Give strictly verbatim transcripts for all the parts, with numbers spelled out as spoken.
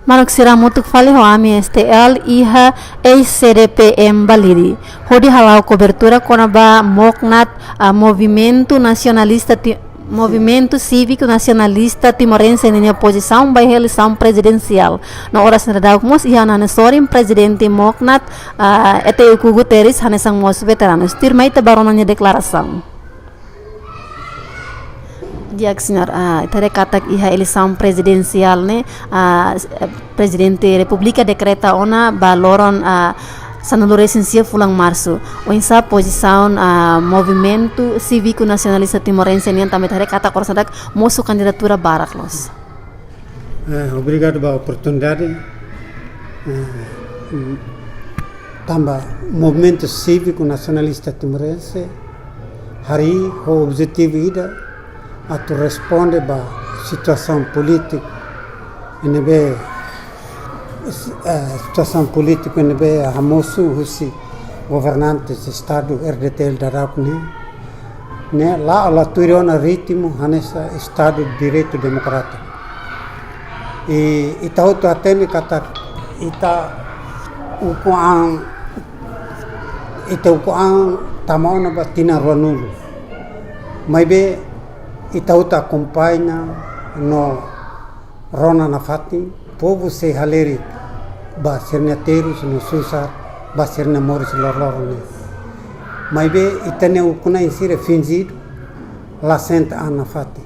Maluk sira, hamutuk fali ho ami S T L iha eis C D P M Balide, hodi hala'o kobertura kona-ba MOCNAT, ah, Movimentu Nasionalista Ti-, Movimentu Síviku Nasionalista Timorense ninia pozisaun ba iha eleisaun prezidensiál. No oras ne'e daudaun mós iha ona ne'e sorin Prezidente MOCNAT, ah, E T U Guterres, hanesan mós veteranus. Tuirmai ita bá rona nia deklarasaun. Di'ak, señór, ah, ita haree katak iha eleisaun prezidensiál ne'e, ah, s-, eh, Prezidente Repúblika dekreta ona ba loron, ah, sanulu-resin-sia fulan Marsu. Oinsá pozisaun, ah, Movimentu Síviku Nasionalista Timorense nian, tanba ita haree katak oras ne'e daudaun mosu kandidatura barak loos? Eh, obrigadu ba oportunidade. Eh, mm, tanba Movimentu Síviku Nasionalista Timorense harii ho objetivu ida atu responde ba situasaun polítika ne'ebé, eh, situasaun polítika ne'ebé hamosu husi governante Estadu R D T L daudaun ne'e, ne'e la'o la tuir ona ritmu hanesan Estadu Direitu Demokrátiku. I ita hotu hatene katak ita ukun an, ita ukun an tama ona ba tinan ruanulu. Maibé ita hotu akompaña no rona nafatin, povu sei halerik ba sira-nia terus no susar, ba sira-nia moris loroloron ne'e. Maibé ita-nia ukun-na'in sira finjidu, la sente an nafatin.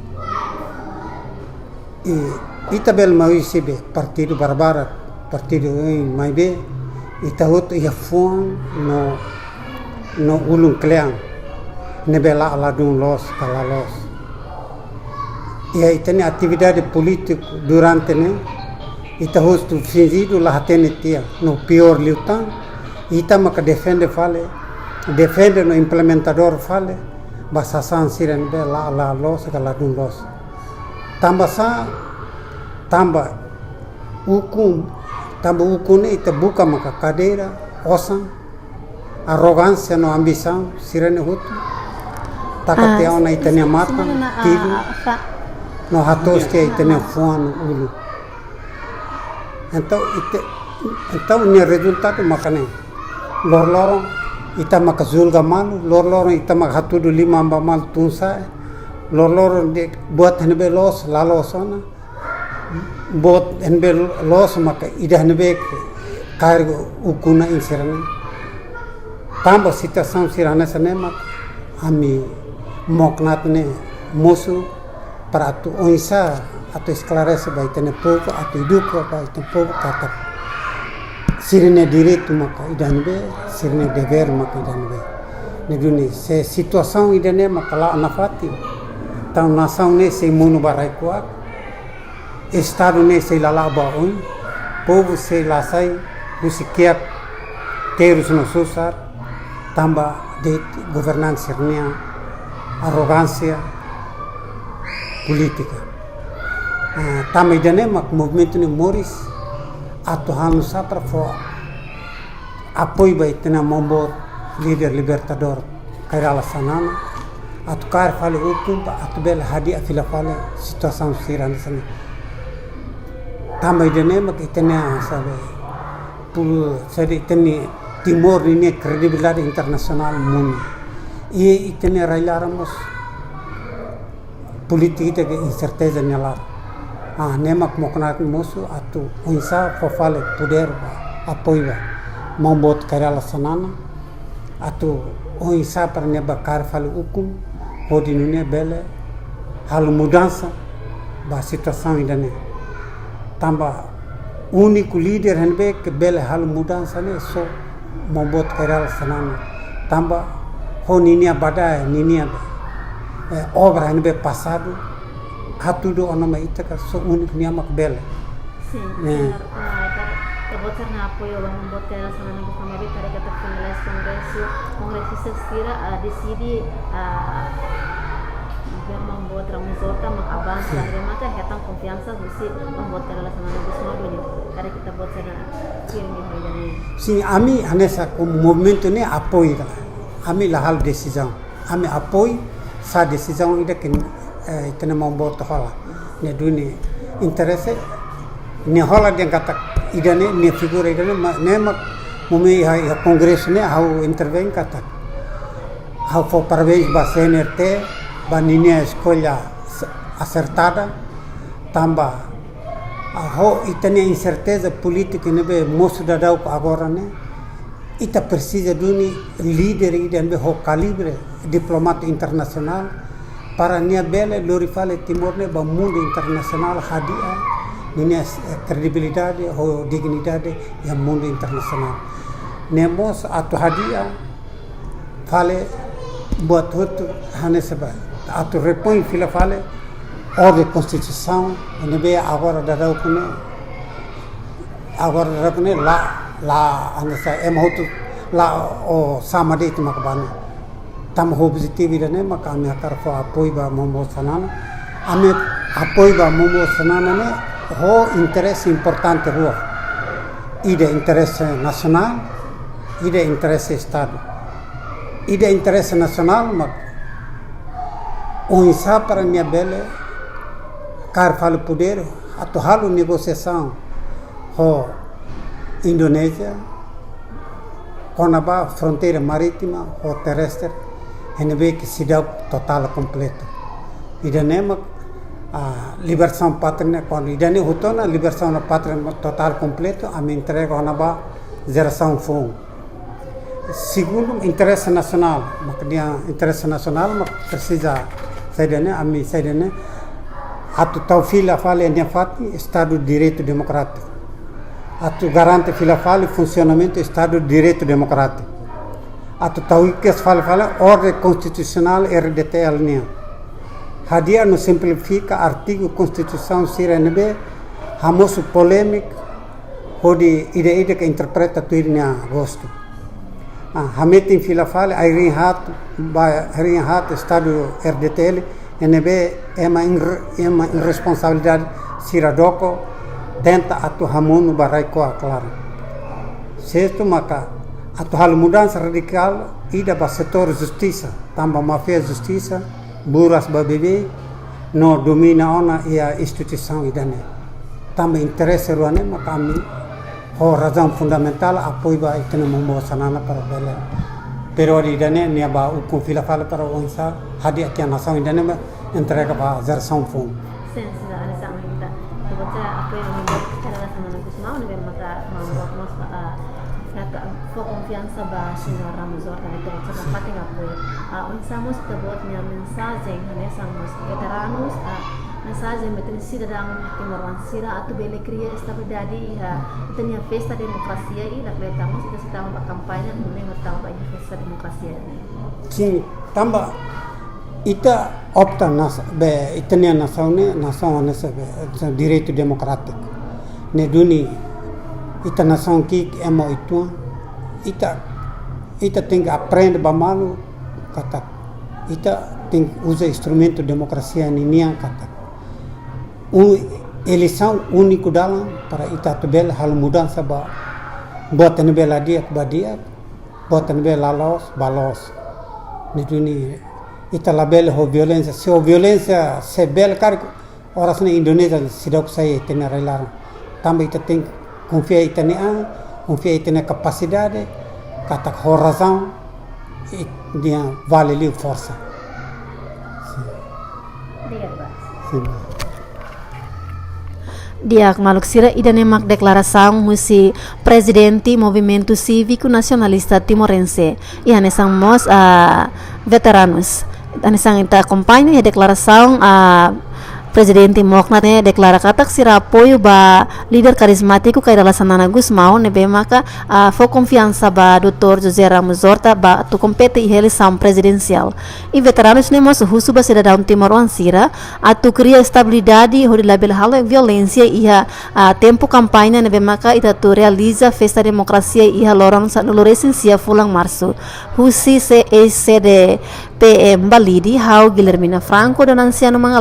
I ita bele mai husi be partidu barbarak, partidu oin, maibé ita hotu iha fuan no, no ulun kle'an ne'ebé la'o ladún loos ka la loos. Iha ita-nia atividade polítika durante ne'e, ita hotu finjidu la hatene tiha, no piór liután, ita maka defende fali, defende no implementadór fali ba sasán sira ne'ebé la'o la loos ka ladún loos. Tanba sá? Tanba ukun, tanba ukun ne'e ita buka maka kadeira, osan, arrogánsia no ambisaun sira-ne'e hotu taka, ah, tiha ona ita-nia matan, ah, tiha ona, ah, fa- no hatoos tiha ita-nia fuan no ulun. Entaun ita, entaun nia rezultadu maka ne'e. Loroloron ita maka julga malu, loroloron ita maka hatudu liman ba malu tun-sa'e, loroloron dehan buat ne'ebé loos la loos ona, buat ne'ebé loos maka ida ne'ebé kaer ukun-na'in sira-ne'e. Tanba situasaun sira hanesan ne'e mak ami MOCNAT ne'e mosu para atu oinsá atu esklarese ba ita-nia povu, atu eduka ba ita-nia povu katak sira-nia direitu maka ida ne'ebé, sira-nia devér maka ida ne'ebé. Ne'e duni, se situasaun ida-ne'e maka la'o nafatin, entaun nasaun ne'e sei monu ba rai-kuak, Estadu ne'e sei la la'o ba oin, povu sei la sai husi kiak terus no susar, tanba de'it governante sira-nia arrogánsia polítika. Ah, tanba ida-ne'e mak movimentu ne'e moris atu halo nusá para fó apoiu ba ita-nia maun-boot líder libertadór Kay Rala Xanana, atu kaer fali ukun ba atu bele hadi'a fila fali situasaun sira hanesan ne'e. Tanba ida-ne'e mak ita-nia, sabe, pul-, sabe, ita-nia Timor ninia kredibilidade internasionál monu. I ita-nia rai-laran mós polítika ita ke inserteza nia laran. Ah, ne'e mak MOCNAT mosu atu oinsá fó fali podér ba, apoiu ba maun-boot Kay Rala Xanana, atu oinsá para nia bá kaer fali ukun, hodi nune'e bele halo mudansa ba situasaun ida-ne'e. Tanba úniku líder ne'ebé ke bele halo mudansa ne'e só maun-boot Kay Rala Xanana. Tanba ho ninia badae, ninia, eh, obra ne'ebé pasadu, hatudu ona mai ita katak só úniku nia mak bele. Sin, eh, señór, ah, ita, ita-boot sira-nia apoiu ba maun-boot Kay Rala Xanana, tanba ita haree katak finaliza kongresu, kongresista sira, ah, deside, ah, governu maun-boot Ramos Horta mak avansa, sin, tanba mak hetan konfiansa husi maun-boot Kay Rala Xanana Gusmão duni. Karik ita-boot sira firme ho ida-ne'e. Sin, ami hanesan komu movimentu ne'e apoiu ka lae. Ami la halo desizaun. Ami apoiu sá desizaun ida ke, eh, ita-nia maun-boot hola. Ne'e duni interese Nia hola dehan katak ida-ne'e, nia figura ida-ne'e, ma, ne'e mak momentu iha, iha kongresu ne'e ha'u intervein katak ha'u fó parabéns ba C N R T, ba ninia eskolha s-, asertada, tanba, ah, ho ita-nia inserteza polítika ne'ebé mosu daudauk agora ne'e, ita presiza duni líder ida ne'ebé ho kalibre diplomata internasionál, para nia bele lori fali Timor ne'e ba mundu internasionál hadi'a ninia, eh, kredibilidade ho dignidade iha mundu internasionál. Ne'e mós atu hadi'a fali buat hotu hanesan ba, atu repoin fila fali orden konstituisaun ne'ebé agora daudauk ne'e, agora daudauk ne'e la, la, hanesan ema hotu la, o sama de'it mak bani. Tanba objetivu ida-ne'e maka ami hakarak fó apoiu ba Momo Xanana. Ami apoiu ba Momo Xanana ne'e ho interese importante rua. Ida interese nasionál, ida interese Estadu. Ida interese nasionál mak oinsá para nia bele kaer fali podér atu halo negosiasaun ho Indonézia, kona-ba fronteira marítima ho terrestre, ne'ebé ke seidauk totál kompletu. Ida-ne'e mak, ah, libertasaun pátria ne'e, kuandu ida-ne'e hotu ona libertasaun pátria totál kompletu, ami entrega ona ba jerasaun foun. Segundu, interese nasionál, mak nia interese nasionál mak presiza saida ne'e, ami saida ne'e, atu tau fila fali nia fatin Estadu Direitu Demokrátiku. Atu garante fila fali funsionamentu Estadu Direitu Demokrátiku. Atu tau hikas fali fali orden konstitusionál R D T L nian. Hadi'a no simplifika artigu konstituisaun sira ne'ebé hamosu polémika hodi ida-idak interpreta tuir nia gostu. Ah, hametin fila fali ai-riin haat, ba ai-riin haat Estadu R D T L, ne'ebé ema ir-, ema irresponsabilidade sira doko, tenta atu hamonu ba rai-ko'a klaran. Sestu maka atu halo mudansa radikál ida ba setór justisa, tanba máfia justisa, buras ba beibeik, no domina ona iha instituisaun ida-ne'e. Tanba interese rua ne'e maka ami ho razaun fundamentál apoiu ba ita-nia Momo Xanana para bele. Períodu ida-ne'e nia bá ukun fila fali para oinsá hadi'a tiha nasaun ida-ne'e ba entrega ba jerasaun foun. Sin, sin, hanesan ita. Ita-boot sira apoiu ami buat Kay Rala Xanana Gusmão, ne'ebé maka maun boot mós ba, ah, atu fó konfiansa ba Señór Ramos Horta, ita-boot sira nafatin apoiu. Ah, oinsá mós ita-boot nia mensajen hanesan mós veteranus, ah, mensajen ba ita-nia sidadaun timoroan sira atu bele kria estabilidade iha ita-nia festa demokrasia i lakleur mós ita sei tama ba kampaña, no lembra tama ba iha festa demokrasia ne'e. Sin, tanba ita opta nas-, be, ita-nia nasaun ne'e, nasaun hanesan be, hanesan direitu demokrátiku. Ne'e duni ita nasaun ki'ik ema uitoan, ita, ita tenke aprende ba malu katak ita tenke uza instrumentu demokrasia ninian katak. Um, eleisaun úniku dalan para ita atu bele halo mudansa ba buat ne'ebé la di'ak ba di'ak, buat ne'ebé la loos ba loos. Ne'e duni ita labele ho violénsia, se ho violénsia se bele karik oras ne'e Indonézia seidauk sai ita-nia rai-laran. Tanba ita tenke konfia ita-nia an, konfia ita-nia kapasidade, katak ho razaun, i nia vale liu forsa. Sin. Obrigada, Bas. Sin. Di'ak maluk sira, ida-ne'e mak deklarasaun husi Prezidente Movimentu Síviku Nasionalista Timorense, i hanesan mós, ah, veteranus. Hanesan ita akompaña iha deklarasaun, ah, Prezidente Mokna ne'e deklara katak sira apoiu ba líder karizmátiku Kay Rala Xanana Gusmão ne'ebé maka, ah, fó konfiansa ba doutór José Ramos Horta ba atu kompete iha eleisaun prezidensiál. I veteranus ne'e mós husu ba sidadaun timoroan sira atu kria estabilidade hodi labele halo violénsia iha, ah, tempu kampaña ne'ebé maka ita atu realiza festa demokrasia iha loron sanulu-resin-sia fulan Marsu. Husi C E C D P M Balide, ha'u Guilhermina Franco, Donanciano Manga